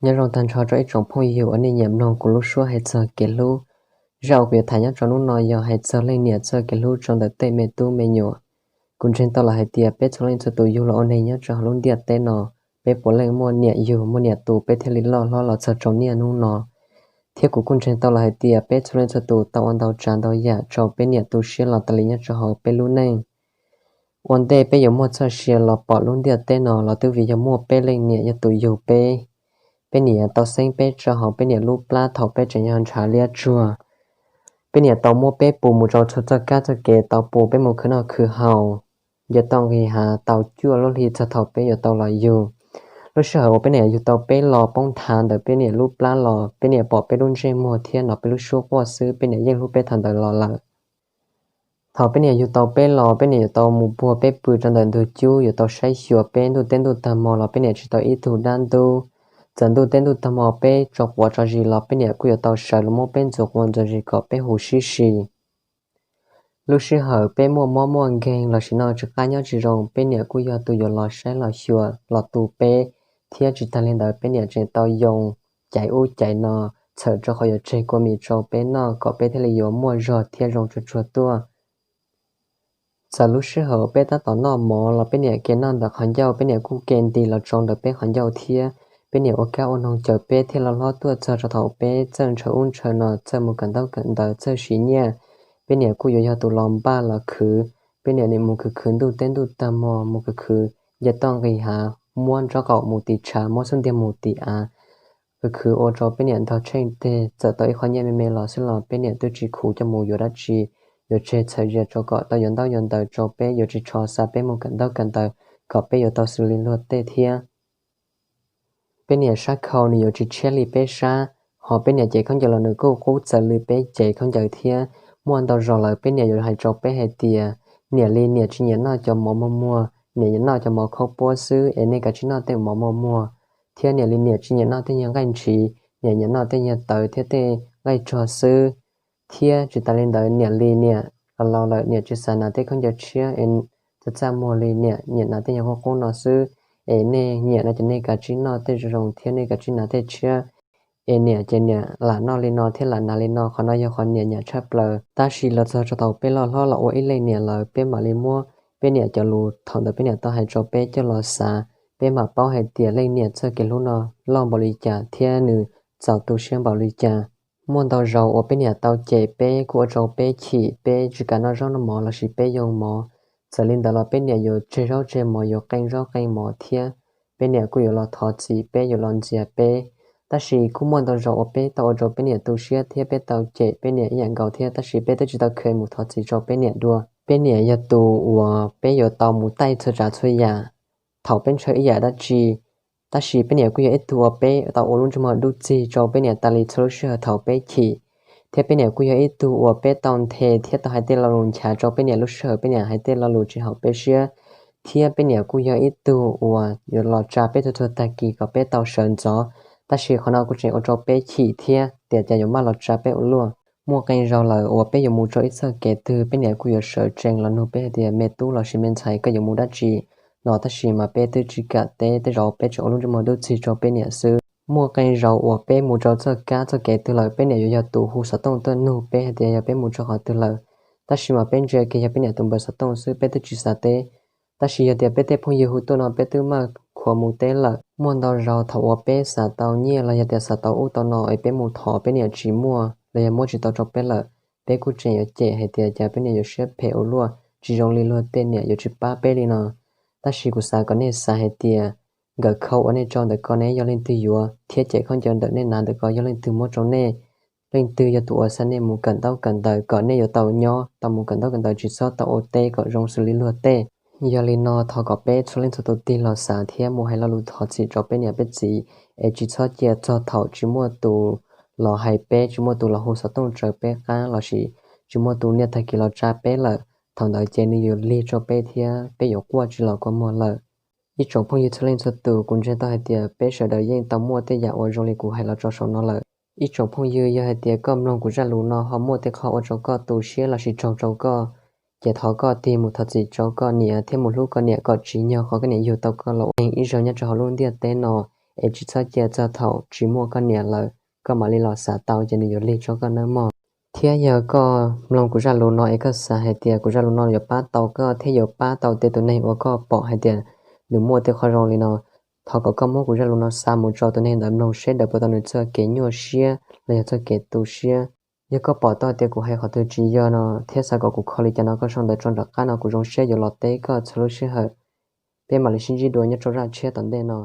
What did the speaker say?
Nyob zoo tag nrho rau ib tsoom phooj ywg uas nej nyiam mloog kuv lub suab hais txog kev hlub. Zaj uas kuv yuav tham nyob rau hnub no yog hais txog leej niam txoj kev hlub rau ntawm tej me tub me nyuam. Kuv ntseeg tau lawm hais tias peb txhua leej txhua tus yug los ua neeg nyob rau hauv lub ntiaj teb no, peb puav leej muaj niam yug muaj niam tu peb thiaj li loj hlob los txog rau niaj hnub no. Thiab kuv kuj ntseeg tau lawm hais tias peb txhua leej txhua tus tau ua ntau tsav ntau yam rau peb niam tu siab los tas li nyob rau hauv peb lub neej. Ua ntej peb yuav muaj txoj sia los pom lub ntiaj teb no los twb vim yog muaj peb leej niam yog tus yug peb. Peb niam tau xeeb peb rau hauv peb niam lub plab thaum peb tseem yog ntshav liab tsuag. Peb niam tau muab peb pus mus rau txhua txoj kab txoj kev, tau pus peb mus khwv noj khwv haus, nce toj nqis hav, tau cuaj lub hli txog thaum peb yuav tau los yug. Lub sij hawm uas peb niam yug tau peb los poob nthav ntawm peb niam lub plab los peb niam pom peb lub ntsej muag thiab hnov peb lub suab quaj xwb, peb niam yeej hlub peb thaum ntawd los lawm. Thaum peb niam yug tau peb los peb niam yuav tau mus puag peb pw rau ntawm ntug cub, yuav tau saib xyuas peb ntuj teb ntuj tag hmo los peb niam tsis tau ib tug dab ntub. Txawm ntuj teb ntuj tag hmo peb tso quav tso zis los peb niam kuj yuav tau sawv los muab peb ntxuav quav ntxuav zis kom peb huv sib si. Lub sij hawm peb muaj mob muaj nkeeg los sis no tsis qab nyob tsis zoo, peb niam kuj yog tus yuav los saib los xyuas los tu peb, thiab tsis tag li ntawd peb niam tseem tau yoo caiv ub caiv no, txhawm rau qhov yuav tseg kua mis rau peb noj kom peb thiaj li yuav muaj zog thiab zoo tsuag tsuag tuaj. Txawm lub sij hawm peb tab tom noj mov los peb niam ke noj ntawm qhov ncauj, peb niam kuj ke nti los tsau ntawm peb qhov ncauj thiab. Peb niam ua kab ua noog caum peb thiaj li hlob tuaj txog rau thaum peb txawj ntshaw ub ntshaw no, txawj mus kawm ntaub kawm ntawv, txawj siv nyiaj. Peb niam kuj yuav yog tus los npaj los khwv. Peb niam nim mus khwv khwv ntuj teb ntuj tag hmo, mus khwv khwv nce toj nqis hav, muab nraub qaum mus tim tshav, muab xub ntiag mus tim av. Khwv khwv ua rau peb niam ntog tsheej teg, txawm tau ib qho nyiaj me me los xwb los peb niam twb tsis khuv coj mus yuav dab tsi, yuav tseg txhawm zias rau kom tau yuav ntaub yuav ntawv rau peb, yuav tsis tshua xa peb mus kawm ntaub kawm ntawv kom peb yuav tau xws li luag tej thiab. Peb niam sab khau nws yuav tsis tshiab li peb sab, ho peb niam cev khaub ncaws los nws kuj qub txawv li peb cev khaub ncaws thiab. Muaj ntau zaus lawm peb niam yuav hais rau peb hais tias, niam li niam tsis nyiam noj cov mov muag muag, niam nyiam noj cov mov khaub puab xwb, es nej kav tsij noj tej mov muag muag. Thiab niam li niam tsis nyiam noj tej nyuag nqaij ntshiv, niam nyiam noj tej nyuag tawv thiab tej nqaij tsog xwb. Thiab tsis tas li ntawd niam li niam los laus lawm niam tsis xav hnav tej khaub ncaws tshiab es txaj txaj muag li, niam nyiam hnav tej nyuag qub qub no xwb. Es nej nyiam no ces nej kav tsij noj tej zoo zoo thiab nej kav tsij hnav tej tshiab. Es niam ces niam lam noj li no thiab lam hnav li no, qhov no yog qhov niam nyiam tshaj plaws. Tab sis los txog rau thaum peb loj hlob los ua ib leej niam lawm peb mam li muab peb niam cov lus thaum ntawd peb niam tau hais rau peb coj los xav, peb mam paub hais tias leej niam txoj kev hlub no loj npaum li cas thiab nws txaus tu siab npaum li cas. Muaj ntau zaus uas peb niam tau cem peb kuj ua rau peb chim, peb tsis kam noj zaub noj mov los sis peb yoo mov. Txawm li ntawd los peb niam yuav tseg zaub tseg mov, yuav qee zaub qee mov thiab. Peb niam kuj yuav los thov txim peb, yuav los ntxias peb. Tab sis kuj muaj ntau zaus uas peb tau ua rau peb niam tu siab thiab peb tau cem peb niam ib yam nkaus thiab, tab sis peb twb tsis tau kheev mus thov txim rau peb niam dua. Peb niam yog tus uas peb yuav tau mus taij txhua tsav txhua yam thaum peb ntshaw ib yam dab tsi. Tab sis peb niam kuj yog ib tug uas peb tau ua lub ntsej muag dub txig rau peb niam tas li txhua lub sij hawm thaum peb chim. Thiab peb niam kuj yog ib tug uas peb tau nthe thiab tau hais tej lo lus nchav rau peb niam lub sij hawm peb niam hais tej lo lus tsis haum peb siab. Thiab peb niam kuj yog ib tug uas yuav los tsa peb txhua txhua tag kis kom peb tau sawv ntxov. Tab sis qhov no kuj tseem ua rau peb chim thiab tias cas yuav maj los tsa peb ua luaj. Muaj qee zaus lawm uas peb yuav mus rau ib txoj kev twg peb niam kuj yuav sawv tsees los nug peb hais tias, me tub los sis me ntxhais, koj yuav mus dab tsi no? Tab sis mas peb twb tsis kam teb, tej zaum peb tseem ua lub ntsej muag dub txig rau peb niam xwb. Muaj qee zaus uas peb mus rau txoj kab txoj kev twg lawm peb niam yuav yog tus hu xov tooj tuaj nug peb hais tias yog peb mus rau qhov twg lawm. Tab sis mas peb ntsia kiag yog peb niam tus npawb xov tooj xwb, peb twb tsis xav teb. Tab sis yog tias peb tej phooj ywg hu tuaj no peb twb maj khuav mus teb lawm. Muaj ntau zaus thaum uas peb xav tau nyiaj los yog tias xav tau ub tau no es peb mus thov peb niam tsis muaj los yog muab tsis tau rau peb lawm, peb kuj tseem yuav cem hais tias cas peb niam yuav siab phem ua luaj, tsis zoo li luag tej, niam yuav tsis pab peb li no. Tab sis kuv xav kom nej xav hais tias nkawm khau uas nej tso ntawm ko ne yog leej twg yuav, thiab cem khaub ncaws ntawm nej hnav ntawm ko yog leej twg muab rau nej. Leej twg yog tus uas xa nej mus kawm ntaub kawm ntawv kom nej yuav tau nyob tau mus kawm ntaub kawm ntawv, tsis txhob tau ua teb kom zoo xws li luag tej. Yog li no thov kom peb txhua leej txhua tus tig los xav thiab mus hais lo lus thov txim rau peb niam peb txiv, es tsis txhob cia txog thaum tsis muaj tus los hais peb, tsis muaj tus los hu xov tooj raws peb qab los sis tsis muaj tus niaj tag kis los tsa peb lawm. Thaum ntawd ces nws yuav lig rau peb thiab peb yuav quaj tsis los kua muag lawm. Ib tsoom phooj ywg txhua leej txhua tus, kuv ntseeg tau hais tias peb sawv daws yeej tau muaj tej yam uas zoo li kuv hais los rau saum no lawm. Ib tsoom phooj ywg, yog hais tias koj mloog kuv zaj lus no ho muaj tej qho ua rau koj tu siab los sis raug rau koj, ces thov koj tig mus thov txim rau koj niam thiab mus hlub koj niam kom tsim nyog qhov koj niam yug tau koj los ua neeg ib zaug nyob rau hauv lub ntiaj teb no. es tsis txhob cia txog thaum tsis muaj koj niam lawm, koj mam li los xav tau ces nws yuav lig tso koj nawb mog. Thiab yog koj mloog kuv zaj lus no es koj xav hais tias kuv zaj lus no yuav pab tau koj thiab yuav pab tau tej tus neeg uas koj pom hais tias nws muaj tej qhov zoo li no, thov kom koj muab kuv zaj lus no xa mus rau tus neeg ntawd mloog seb lawv puas tau nws txoj kev nyuaj siab los yog txoj kev tu siab. Yog koj pom tau tias kuv hais qhov twg tsis yog no thiab xav kom kuv kho li cas no koj sau ntawv rau nram qab no, kuv zoo siab yuav los teb koj txhua lub sij hawm. Peb mam li sib ntsib dua nyob rau zaj tshiab tom ntej no.